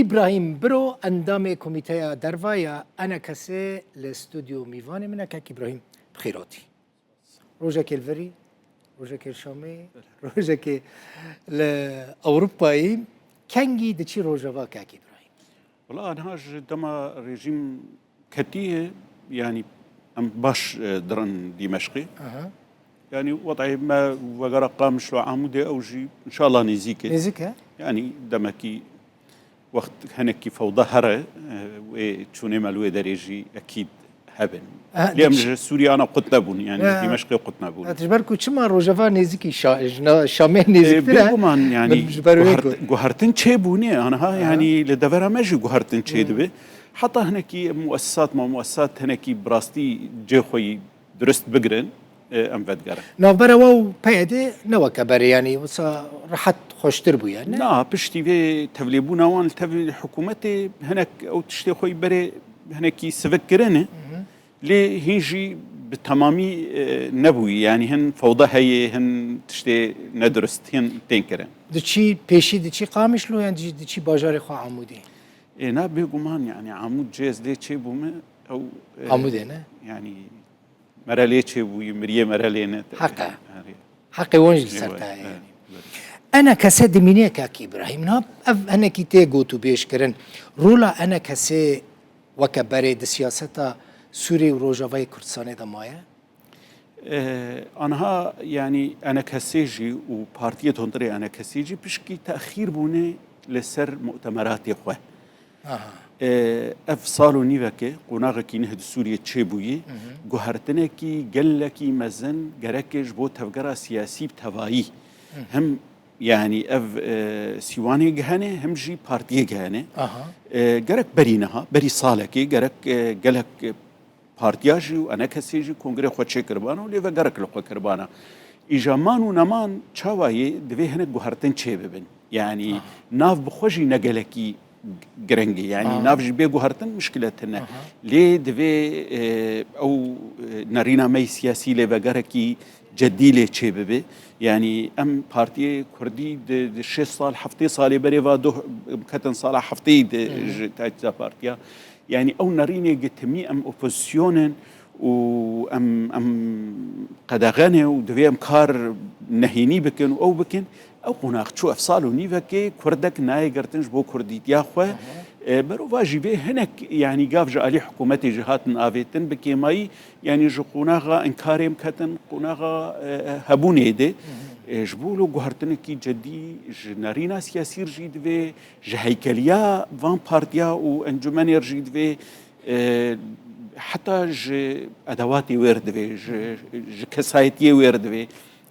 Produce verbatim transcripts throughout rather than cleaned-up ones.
Îbrahîm Biro, endamê Komîteya Derva ya ENKSê li stûdyo mîvanê min e. Kek Îbrahîm, bi xêr hatî. Rojekê li virî, rojekê li Şamê, rojekê li Ewropayê. Kengî diçî Rojava, kek Îbrahîm? Wala, niha ji dema rejîm ketiye, yanî em baş, e, dirin Dîmeşqê. Aha. Yanî wedayê me vegera Qamişlo, Amûdê, ew jî înşallah nêzîk e. Nêzîk e? Yanî demekî wext hinekî fewda here, e, wê çûnê me li wê derê jî ekîd hebin. Aha, Lê em diç- ji Sûriye ana qut nebûn, yanî Ha. Dîmeşqê qut nebûn. Ha, ji ber ku çima Rojava nêzîkî Şa-, ji na-, Şamê E, nêzîktir e? Bêguman, yanî Min ji ber wê guhert-, got. guhertin çêbûne, aniha, Aha. yanî li devera me jî guhertin çêdibe. Hmm. Heta hinekî muesesat, ma muesesat hinekî bi rastî cê xwe yî durist bigirin, e, em vedigerin. Navbera we û P Y D'ê ne weke berê, yanî wisa rehet xweştir bûye, ne? Na, piştî vê tevlêbûna wan li tev hikûmetê hinek ew tiştê xwe yî berê hinekî sivik kirine. Hı hı. Lê hîn jî bi temamî, e, nebûyî. Yanî hin fewda heye, hin tiştê nedurist, hin tên kirin. Diçî pêşî, diçî Qamişlo yan jî diçî bajarê xwe Amûdê? Ê, na, bêguman, yanî Amûd cê ez lê çêbûme, ew, e, Amûdê ne? Yanî mere lê çêbûyî, miriyê mere lê ne. Heq e. Erê. Heqê wan jî li ser Ê, te ye, e, yanî. E, ENKS dimîne, kak Îbrahîm. Niha ev hinekî tê gotûbêj kirin. Rola ENKSê weke berê di siyaseta Sûriyê û Rojavayê Kurdistanê de maye? E, aniha, yanî ENKSê jî û partiyê tundrê ENKSê jî pişkî texîr bûne li ser mutemeratê xwe. Aha. E, ev sal û nîveke qonaxekî neh di Sûriyê çêbûyî, Hı hı. guhertinekî gelekî mezin gereke ji bo tevgera siyasî bi tevayî. Hı. Hem, yanî ev, e, sîwanê gihene, hem jî partiyê gihene. Aha. E, gerek berî niha, berî salekê, gerek, e, gelek, e, partiya jî û ENKSê jî kongrê xwe çêkiribana û lê vegerek li xwe kiribana. Îja man û neman çawa yê divê hinek guhertin çêbibin. Yanî Aha. nav bi xwe jî ne gelekî giring e. Yanî Aha. nav jî bê guhertin mişkile tune. Aha. Lê divê, e, ew, e, nerîna me yî siyasî lê vegerekî cedî lê çêbibe. Yanî em partiyê kurdî di, di şêst sal, heftê salê berê va doh, ketin sala heftê de Hı hı. ji tecda partiya. Yanî ew nerînê gitimî em opozîsyon in û em, em qedexe ne û divê em kar nehênî bikin û ew bikin. Ew qonax çû, ev sal û nîvekê kurdek nayê girtin ji bo kurdîtiya xwe. Hı hı. E, berovajî vê hinek, yanî gav ji alî hikûmetê jî hatin avêtin bi kêmayî, yanî ji qonaxa înkarê em ketin qonaxa, e, hebûnê de. Hı hı. E, ji bo lo guhertinekî cedî ji nerîna siyasî re jî divê, ji heykeliya van partiya û encûmenê re jî divê, e, heta ji edewatê wê re divê, ji, ji kesayetiyê wê re divê.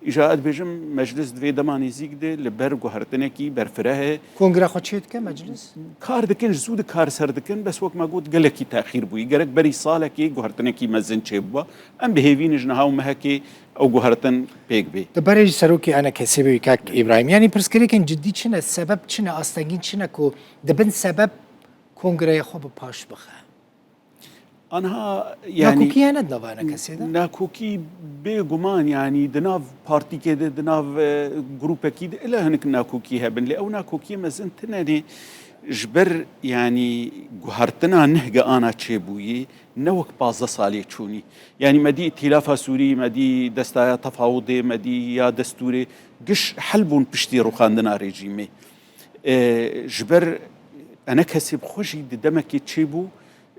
Îja ez dibêjim, meclis di vê dema nêzîk de li ber guhertinekî berfireh e. Kongre xwe çê dike meclis? Kar dikin, ji zû de kar ser dikin, bes wek me got, gelekî texîr bûyî. Gerek berî salekê guhertinekî mezin çêbiba. Em bi hêvî ne ji niha û mehekê ew guhertin pêk bê. Di berê jî serokê ENKSê bê wî, kak Îbrahîm. Yanî pirsgirêkên cidî çi ne? Sebeb çi ne? Astengîn çi ne ku dibin sebeb kongreya xwe bi paş bixe? Aniha, yanî, Nakokî hene di nava ENKSê de? Nakokî bêguman, yanî di nav partîkê de, di nav, e, grûpekî de, ila hinek nakokî hebin. Lê ew nakokiyê mezin tine ne ji ber, yanî, guhertina nehge ana çêbûyî, ne wek pazdeh salê çûnî. Yanî me dî Îtîlafa Sûrî, me dî Destaya Tefawudê, me dî ya Destûrê, giş hel bûn piştî rûxandina rejîmê. E, ji ber ENKSê bi xwe jî di demekê çêbû,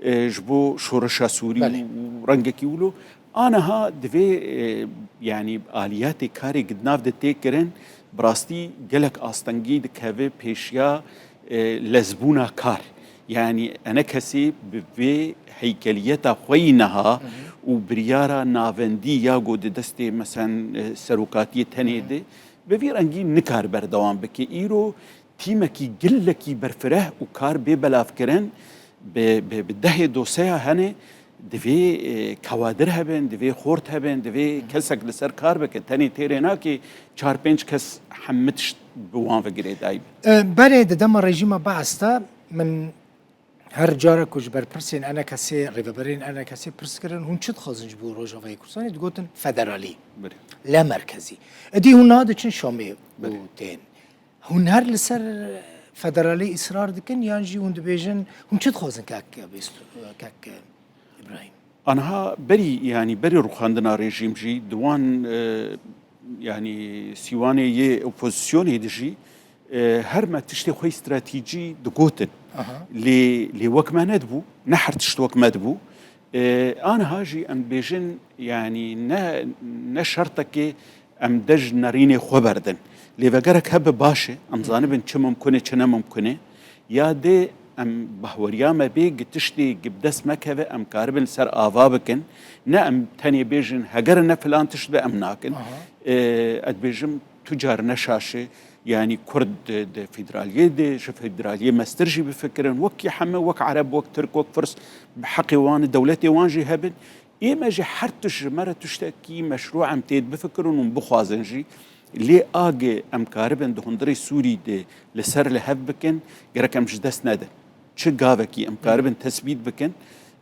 e, ji bo şoreşa Sûrî Belê. û rengekî wilo. Aniha divê, e, yanî aliyatê karê di nav de tê kirin, bi rastî gelek astengî dikeve pêşiya, e, lezbûna kar. Yanî ENKSê bi vê heykeliyeta xwe yî niha Hı hı. û biryara navendî ya ku di destê, meselen, e, serokatiyê tenê Hı hı. de, bi vî rengî nikar berdewam bike. Îro tîmekî gelekî berfireh û kar bê belavkirin, bi, bi, bi dehê doseya hene, divê, e, kawadir hebin, divê xort hebin, divê Hı hı. kesek li ser kar bike. Tenê têrê nake çar pênc kes hemî tişt bi wan ve girêdayî be. E, berê di dema rejîma Baas de min her cara ku ji berpirsên ENKSê, rêveberên ENKSê pirs kirin, hûn çi dixwazin ji bo Rojavayê Kurdistanê, digotin federalî, Belê. la merkezî. Êdî hûn niha diçin Şamê û Belê. tên. Hûn her li ser federalî israr dikin, yan jî hûn dibêjin, hûn çi dixwazin kek Bêst-, kek Îbrahîm? Anha berî, yanî berî rûxandina rejîm jî di wan, e, yanî sîwanê yê opozisyonê de jî, e, her me tiştê xwe stratejî digotin. Lê, lê wek me nedibû, ne her tişt wek me dibû. E, anha jî em bêjin, yanî ne, ne şertekê em dej nerînê xwe berdin. Lê vegerek hebe baş e, em zanibin çi mimkun e, çi ne mimkun e. Ya dê em bahweriya me bê, gi tiştê gi bi dest me keve, em karibin li ser ava bikin. Ne em tenê bêjin, hegere ne filan tişt be, em nakin. Aha. E, ez dibêjim, tu car ne şaş e. Yanî Kurd di, di federaliyê de, ji federaliyê mestir jî bifikirin. Wekî heme, wek Ereb, wek Tirk, wek Firs, bi heqê wan, dewletê wan jî hebin. Ê me jî her tişt ji me re tiştekî meşrû em tê bifikirin û bixwazin jî. Lê agê em karibin di hundirê Sûrî de li ser li hev bikin, gerek em ji dest nedin. Çi gavekî em karibin tesbît bikin,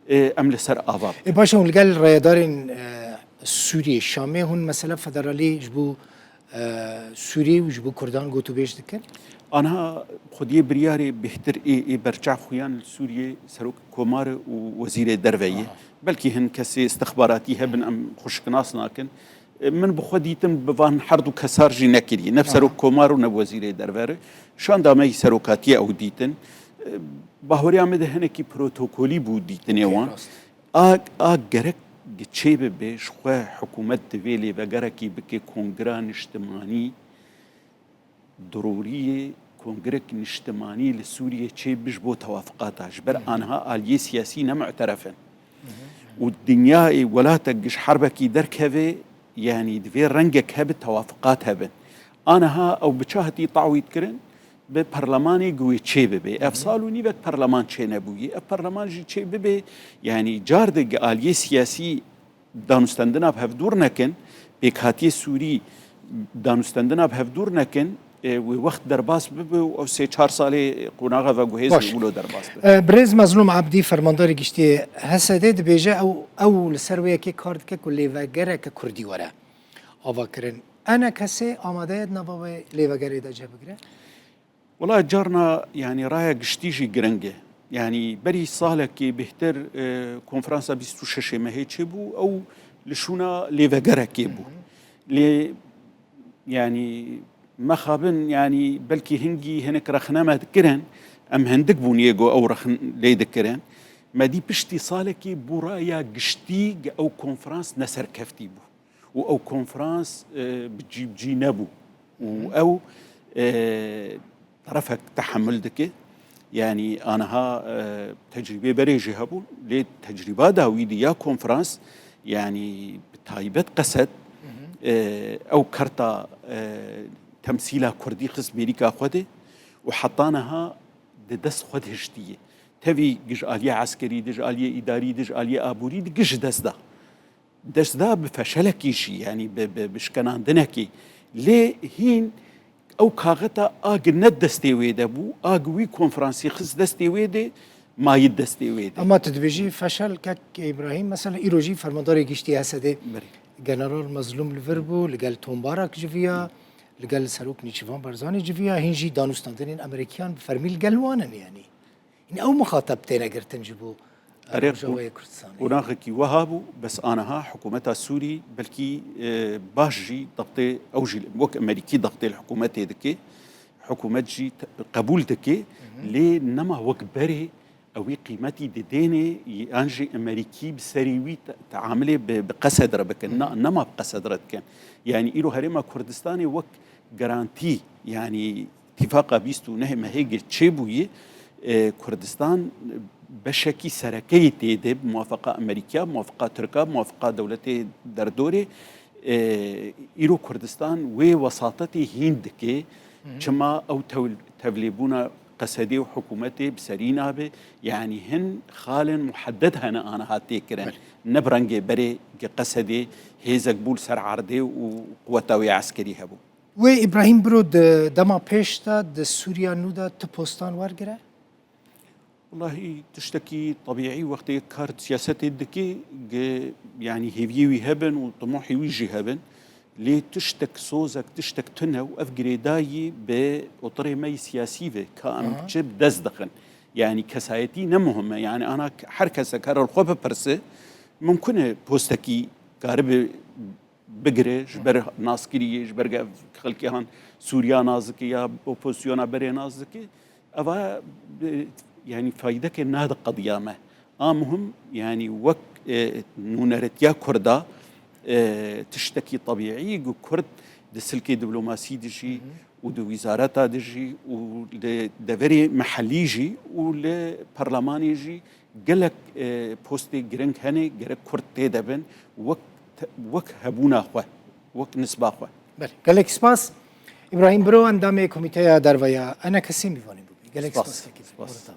e, em li ser ava bikin. Ê baş e, hûn li gel rêyedarên, e, Sûriyê, Şamê, hûn mesela federalî ji bo, e, Sûriyê û ji bo Kurdan gotûbêj dikin? Anha xwediyê biryarê bêhtir ê, ê berçav xuyan li Sûriyê serok komar û wezîrê derve ye. Aha. Belkî hin kesê istixbaratî hebin, em xwe şiknas nakin. E, min bi xwe dîtin bi van her du kesar jî nekiriye. Ne bi serok komar û ne bi wezîrê derve re. Şanda me yî serokatiye ew dîtin. E, bahweriya me de hinekî protokolî bû dîtinê wan. Rast. A, a gerek çê bibe, ji xwe hikûmet divê lêvegerekî bike kongira niştimanî. Dirorî ye kongrek niştimanî li Sûriyê çêbibe ji bo tewafiqata. Ji ber anha aliyê siyasî ne mu'teref in. Û dinyayê welatek giş herbekî derkeve, yanî divê rengek hebe, tewafiqat hebin. Aniha ew bi çi hatî tawît kirin? Bi perlemanê gi wê çê bibe. Ev sal û nîvek perleman çê nebûye. Ev perleman jî çê bibe, yanî car de gi aliyê siyasî danûstendina bi hev dûr nekin, pêkhatiyê Sûrî danûstendina bi hev dûr nekin, e, wê wext derbas bibe û ew sê çar salê qonaxa veguhêzin Baş. û wilo derbas bibe. E, Birêz Mezlûm Ebdî, fermandarê giştî H S D dibêje, ew, ew li ser wê yekê kar dike ku lêvegereke Kurdî were avakirin. E N K S amade ye di nava wê lêvegerê de cih bigire? Wela carna, yanî raya giştî jî giring e. Yanî berî salekê bêhtir, e, konferansa bîst û şeşê mehê çêbû, ew li şûna lêvegerekê bû. Lê, yanî mexabin, yanî belkî hingî hinek rexne me dikirin, em hindik bûn yê ku ew rexn lê dikirin. Me dî piştî salekê bû raya giştî ew konferans neserkeftî bû. Û ew konferans, e, bi cî bi cî nebû. Û ew, e, terefek tehemul dike. Yanî aniha, e, tecrîbê berê jî hebûn. Lê tecrîba dawî di ya konferans, yanî bi taybet Qesed, e, ew kerta, e, temsîla Kurdî xist bêrîka xwe de û heta niha di dest xwe de hiştiye. Tevî ji aliyê eskerî de, ji aliyê îdarî de, ji aliyê aborî de ji dest da. Dest da bi feşelekî jî, yanî bi, bi, bi şikenandinekî. Lê hîn ew kaxeta a gi ne destê wê de bû, a gi wî konferansî xist destê wê de, mayî destê wê de. Ama tu dibêjî feşel kek Îbrahîm, mesela îro jî fermandarê giştî H S D Belê. General Mezlûm li vir bû, li gel Tom Barak civiya, li gel Serok Nêçîrvan Barzanî civiya, hîn jî danûstandinên Amerîkiyan bi fermî li gel wan in, yanî. Hîn ew mixateb têne girtin ji bo, e, Erê, Rojavayê Kurdistanê. Qonaxekî wiha bû, bes aniha hikûmeta Sûrî belkî, e, baş jî dextê, ew jî wek Amerîkî dextê li hikûmetê dike, hikûmet jî te-, qebûl dike, lê nema wek berê ew ê qîmetî didênê, yan jî Amerîkî bi serî wî te-, teamilê bi, bi Qesed re bikin. Na, nema bi Qesed re dikin. Yanî îro Herêma Kurdistanê wek garantî, yanî Îtîfaqa bîst û nehê mehê gi çêbûyî, e, Kurdistan beşekî sereke yê tê de, bi muwafaqa Amerîka, bi muwafaqa Tirka, bi muwafaqa dewletê derdorê, e, îro Kurdistan wê wesatetê hîn dike. Çima ew tew-, tevlêbûna Qesedê û hikûmetê bi serî nabe? Yanî hin xalên muhedded hene aniha tê kirin. Belê. Ne bi rengê berê gi Qesedê hêzek bû li ser erdê û quweta wê eskerî hebû. Wê Îbrahîm Biro di dema pêş de di Sûriya nû de tu postan wergire? Wellahî tiştekî tebîî, wextê kar siyasetê dike, gi, yanî hêviyê wî hebin û timohê wî jî hebin, Lê tiştek sozek, tiştek tune û ev girêdayî bi otirê me yî siyasî ve ka em çi bi dest dixin. Yani kesayetî ne muhim e. Yani ana k-, her kesek here li xwe bipirse, mimkun e postekî karibe bigire, ji ber naskiriyê, ji ber ge-, xelkê han Sûriya nazik e ya opozisyona berê nazik e. Eva, e, yani faydeke nade qediya me. A muhim, yani wek, e, nûneretiya Kurda, e, tiştekî tebîî ku Kurd di silkê diplomasî de jî û di wîzareta de jî û li deverê mehellî jî û li perlemanê jî gelek, e, postê giring hene, gerek Kurd tê de bin, wek te-, wek hebûna xwe, wek nisba xwe. Belê. Gelek spas. Îbrahîm Biro, endamê Komîteya Derve ya ENKSê, mîvanê bûbî. Gelek spas. Spas. Spas.